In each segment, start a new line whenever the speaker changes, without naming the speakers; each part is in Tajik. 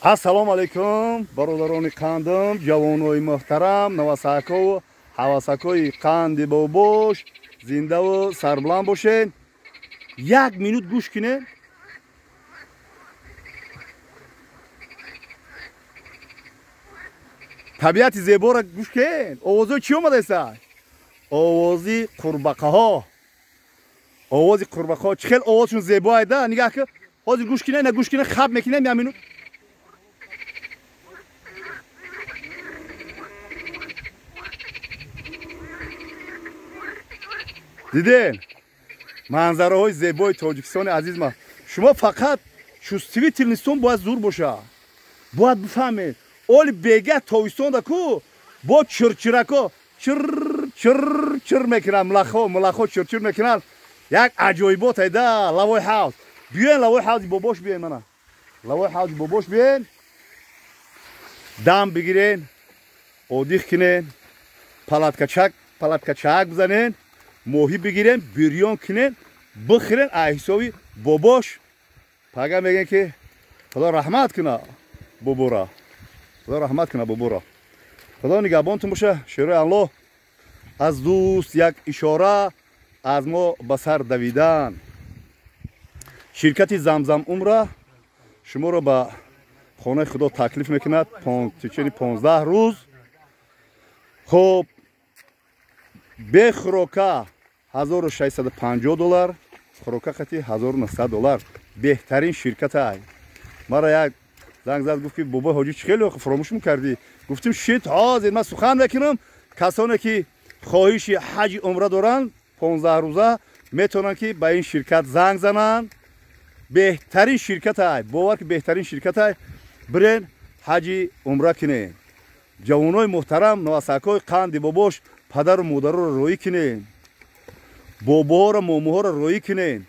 Ассалому алайкум, бародарони қандам, ҷавонои муҳтарам, навасакову ҳавасакои қанди бобош, зиндаву сарбуланд бошед. Як минут гӯш кунед. Табиати зеборо гӯш кунед. Овозҳои чӣ омадаеста? Овози қурбақаҳо. Овози қурбақаҳо. Чӣ хел овозшон зебо айда? Нигаҳ кун. Ҳозир гӯш кунед, на гӯш кунед, хаб мекунем як минут. Диден? Манзараҳои зебои Тоҷикистони азиз ма. Шумо фақат чувствительностон бояд зур боша. Бояд бифаҳмед. Оли бега тобистонда ку бо чирчирако чир чир чир мекунанд, мулахо мулахо чирчир мекунанд. Як аҷоибот айда лавои ҳавз. Биёен лавои ҳавзи бобош биёен мана. Лавои ҳавзи бобош биёен. Дам бигирен, одих кунен, палаткачак палаткачак бизанен, моҳӣ бигирен, бирён кунен, бихӯрен аз ҳисоби бобош. Пага мегӯен ки Худо раҳмат куна бобора. Худо раҳмат куна бобора. Худо нигаҳбонтон боша. Шерои Аллоҳ аз дӯст як ишора аз мо ба сар давидан. Ширкати Замзам Умра шуморо ба хонаи Худо таклиф мекунад течени 15 рӯз. Хоб бе хӯрока 1650 доллар, хӯрока қати 1900 доллар. Беҳтарин ширкат ай. Мара як занг зад, гуфт ки бобои ҳоҷӣ чӣ хеле фаромӯш мекардӣ? Гуфтим шит, ҳозир ман сухан мекунам. Касоне ки хоҳиши ҳаҷи умра доранд 15 рӯза метавонанд ки ба ин ширкат занг зананд. Беҳтарин ширкат ай, бовар ки беҳтарин ширкат ай. Бирен ҳаҷи умра кунед. Ҷавонои муҳтарам, навасакҳои қанди бобош, падару модароро роӣ кунед, бобоҳоро момуҳоро роӣ кунед,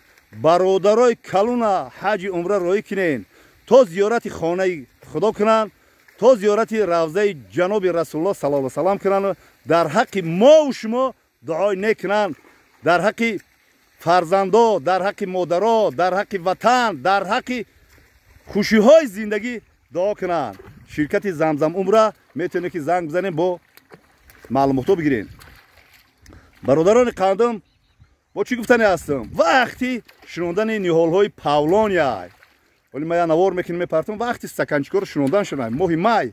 бародарои калуна ҳаҷи умра роӣ кунед, то зиёрати хонаи Худо кунанд, то зиёрати равзаи ҷаноби Расулуллоҳ саллаллоҳу алайҳи васаллам кунанд, дар ҳаққи мову шумо дуои нек кунанд, дар ҳаққи фарзандо, дар ҳаққи модаро, дар ҳаққи ватан, дар ҳаққи хушиҳои зиндагӣ дуо кунанд. Ширкати Замзам Умра метавонед ки занг бизанем, бо маълумотҳо бигирем. Бародарони қандам, бо чӣ гуфтане ҳастам? Вақти шунондани ниҳолҳои павлония. Вале ма я навор мекунем, мепартам. Вақти стаканчикоро шунондан шуна. Моҳи май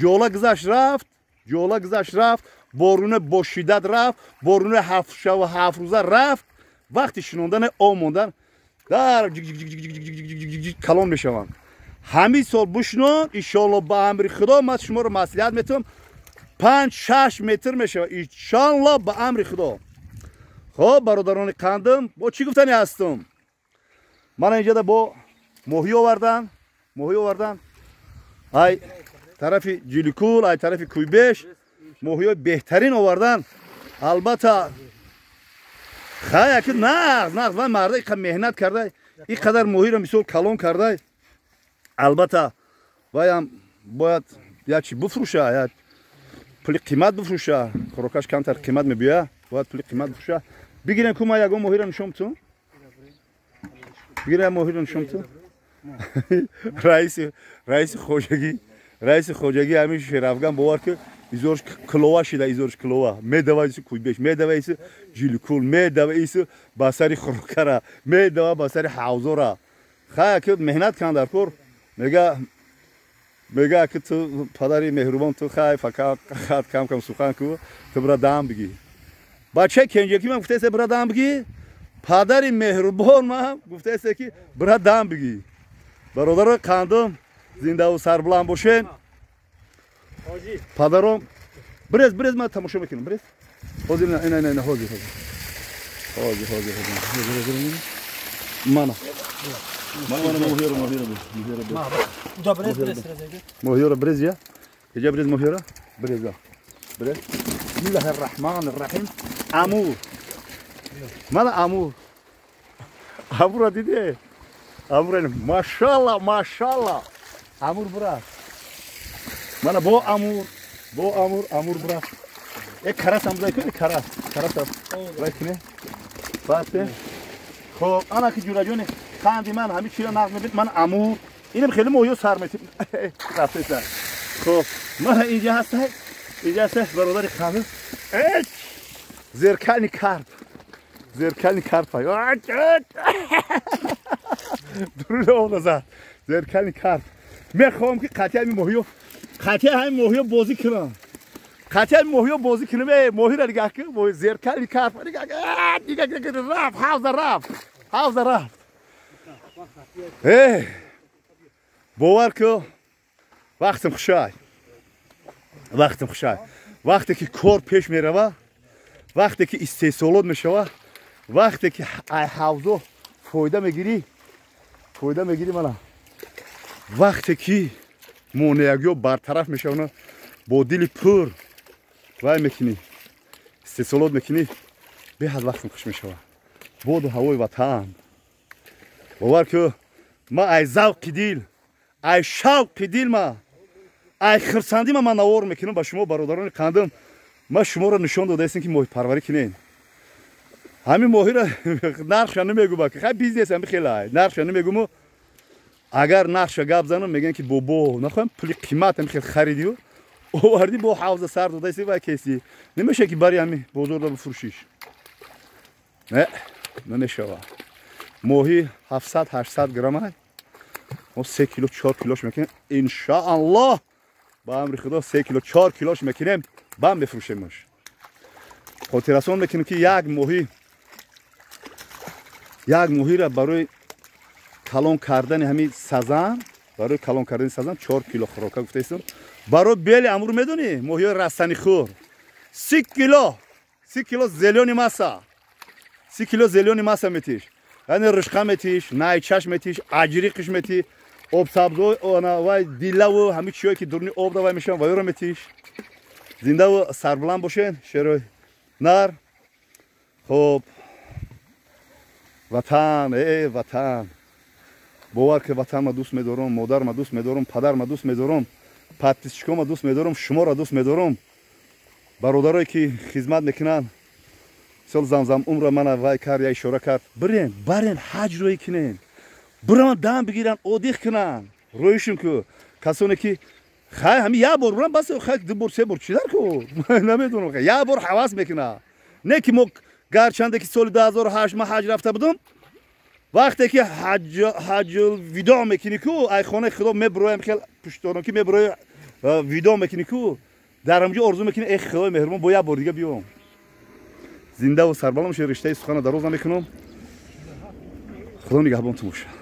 ҷола гузашт рафт, ҷола гузашт рафт, боруна бо шиддат рафт, боруна ҳафт шаву ҳафт рӯза рафт. Вақти шунондане об мондан дар калон мешаванд. Ҳамин сол бушнон, иншоалло ба амри Худо ман шуморо маслиҳат метавам, 5-6 метр мешавад иншоалло ба амри Худо. Хоб бародарони қандам, бо чӣ гуфтани ҳастам? Мана инҷода бо моҳӣ овардан, моҳӣ овардан ай тарафи Ҷиликул, ай тарафи Куйбеш моҳиҳои беҳтарин овардан. Албатта хай аки нағз нағз вай марда иқа меҳнат карда, ин қадар моҳиро мисол калон карда, албатта вайам бояд як чи бифурӯша, як пули қимат бифурӯша. Хӯрокаш камтар қимат мебиёя, бояд пули қимат бифурӯша. Бигирем ку, ман ягон моҳиро нишон битум. Бигирем моҳиро нишон битум. Раиси хоҷагӣ, раиси хоҷагӣ ҳамин Шерафган, бовар ки изорш клова шида, изорш клова медава, ису Куйбеш медава, ису Ҷиликул медава, ису ба сари хӯрокара медава, ба сари ҳавзора. Хай ки меҳнат кунанд дар кор. Мега ки ту падари меҳрубон, ту хай фақат кам кам сухан ку, ту бира дам бигӣ. Бачаи кенҷакӣ ман гуфтаест, бира дам бигӣ. Падари меҳрубон ман гуфтаест ки бира дам бигӣ. Бародарои қандум, зиндаву сарбуланд бошед. Падаром, бирез, бирез, ман тамошо мекунам, бирез. Ҳозир, ина ина ина, ҳозир, ҳозир, ҳозир, ҳозир, ҳозир, мана мана моҳиёро, моҳиёро, моҳиёро, моҳиёро бирез, я иҷа бирез, моҳиёро бирез, бирез. Бисмиллаҳи рраҳмани рраҳим. Амур, мана амур, амурро диде? Амур, машалла, машалла, амур бурад. Мана бо амур, бо амур, амур бурад. Э карасам бузай куни, карас, карасам бузай куне. Баъд хоб ана ки ҷураҷони қанди ман ҳамин чиро нағз мебинед. Ман амур. Инам хеле моҳиё сар метим. Рафтеса. Хуб, мана инҷа ҳаста. Инҷа ҳаста бародари қандим. Зеркальный карп. Зеркальный карп. Дуруд овна. Зеркальный карп. Мехоҳам ки қатъи ҳамин моҳиё, қатъи ҳамин моҳиё бозӣ кунам. Қатъи ҳамин моҳиё бозӣ кунам. Э, моҳиро нигоҳ кун. Моҳи зеркальный карп. Нигоҳ, нигоҳ, рафт, ҳавза рафт. Ҳавза рафт. Э, бовар ку, вақтим хушай. Вақтим хушай. Вақте ки кор пеш мерава, вақте ки истеҳсолот мешава, вақте ки ай ҳавзо фоида мегирӣ, фоида мегирӣ мана. Вақте ки монеагиҳо бартараф мешаванд, бо дили пур вай мекунӣ, истеҳсолот мекунӣ, беҳад вақтим хуш мешавад. Боду ҳавои ватан. Бовар ку, ма ай завқи дил, ай шавқи дил, ма ай хирсандӣ ма навор мекунам ба шумо, бародарони қандим. Ма шуморо нишон додаистем, ки моҳипарварӣ кунед. Ҳамин моҳиро нархша намегӯм, ки хай бизнес ҳами хелай, нархша намегӯму. Агар нархша гап занам, мегӯянд, ки бобо, нахоҳам пули қимат ҳами хел харидию овардӣ, бо ҳавза сар додаисти вай кеси намеша, ки бари ҳами бозорда бифурӯшиш. Не, намешава. Моҳи 700-800 граммай, мо 3 кило, 4 килош мекунем, иншааллоҳ, ба амри Худо 3 кило, 4 килош мекунем, бам мефурӯшемаш. Хотиррасон мекунем, ки як моҳӣ, як моҳиро барои калон кардани ҳамин сазан, барои калон кардани сазан 4 кило хӯрока гуфтаистам. Барои белый амур, медонӣ, моҳиҳои растанихӯр, 30 кило, 30 кило зелёный масса, 30 кило зелёный масса метиш, яъне ришқа метиш, найчаш метиш, аҷриқиш метӣ, обсабзо, вай дилаву ҳами чиҳое, ки дуруни об давай мешаванд, вайёро метиш. Зиндаву сарбуланд бошен, шерои нар. Хуб, ватан, э ватан, бовар ки ватанма дӯст медорам, модарма дӯст медорам, падарма дӯст медорам, подписчикома дӯст медорам, шуморо дӯст медорам, бародарое, ки хизмат мекунанд. Мисол, Замзам умра мана вай кард, я ишора кард, бирен, барен, ҳаҷ рӯӣ кунен, биран, дам бигиран, одиқ кунанд, рӯишон ку. Касоне ки хай ҳами як бор буран, бас, хай ду бор, се бор чӣ дар ку, намедонам, як бор ҳавас мекуна. Не ки мо гарчанде ки соли 2008 ман ҳаҷ рафта будам, вақте ки ҳаҷ видоъ мекунӣ ку, ай хонаи Худо мебироям, хел пуштонам ки мебирои, видоъ мекунӣ ку, дар ҳамҷо орзу мекунӣ: э Худои меҳрубон, бо як бор дига биём. Зиндаву сарбаланд бошед. Риштаи сухана дароз намекунам. Худо нигаҳбонтон бошад.